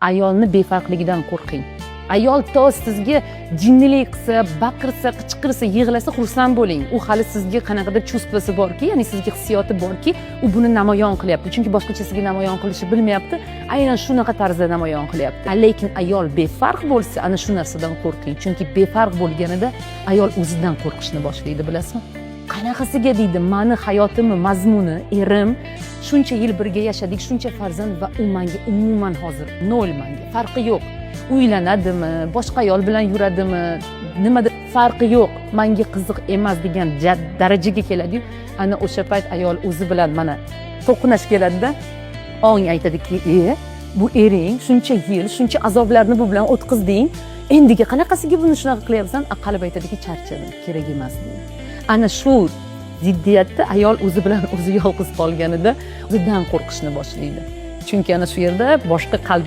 Ayolni befarqligidan qo'rqing. Ayol to sizga jinnilik qilsa, baqirsa, qichqirsa, yig'lasa, xursand bo'ling. U hali sizga qanaqadir чувство si borki, ya'ni sizga hissiyoti borki, u buni namoyon qilyapti, chunki boshqachasiga namoyon qilishni bilmayapti, aynan shunaqa tarzda namoyon qilyapti. Lekin ayol befarq bo'lsa, ana shu narsadan qo'rqing, chunki befarq bo'lganida ayol o'zidan qo'rqishni boshlaydi, bilasizmi? Qanaqasiga, deydi, mani hayotimni mazmuni erim, shuncha yil birga yashadik, shuncha farzand, va u manga umuman hozir nol, manga farqi yo'q, uylanadimi, boshqa ayol bilan yuradimi, nimadir, farqi yo'q, manga qiziq emas degan darajaga keladiyu. Ana o'sha payt ayol o'zi bilan mana to'qnash keladida, ong aytadiki: "E, bu ering, shuncha yil, shuncha azoblarni bu bilan o'tkazding, endiga qanaqasiga buni shunaqa qilyapsan?" A qalb aytadiki: "Charchadim, kerak emas", deydi. Ana shu ziddiyatda ayol o'zi bilan o'zi yolg'iz qolganida o'zidan qo'rqishni boshlaydi, chunki ana shu yerda boshqa qalb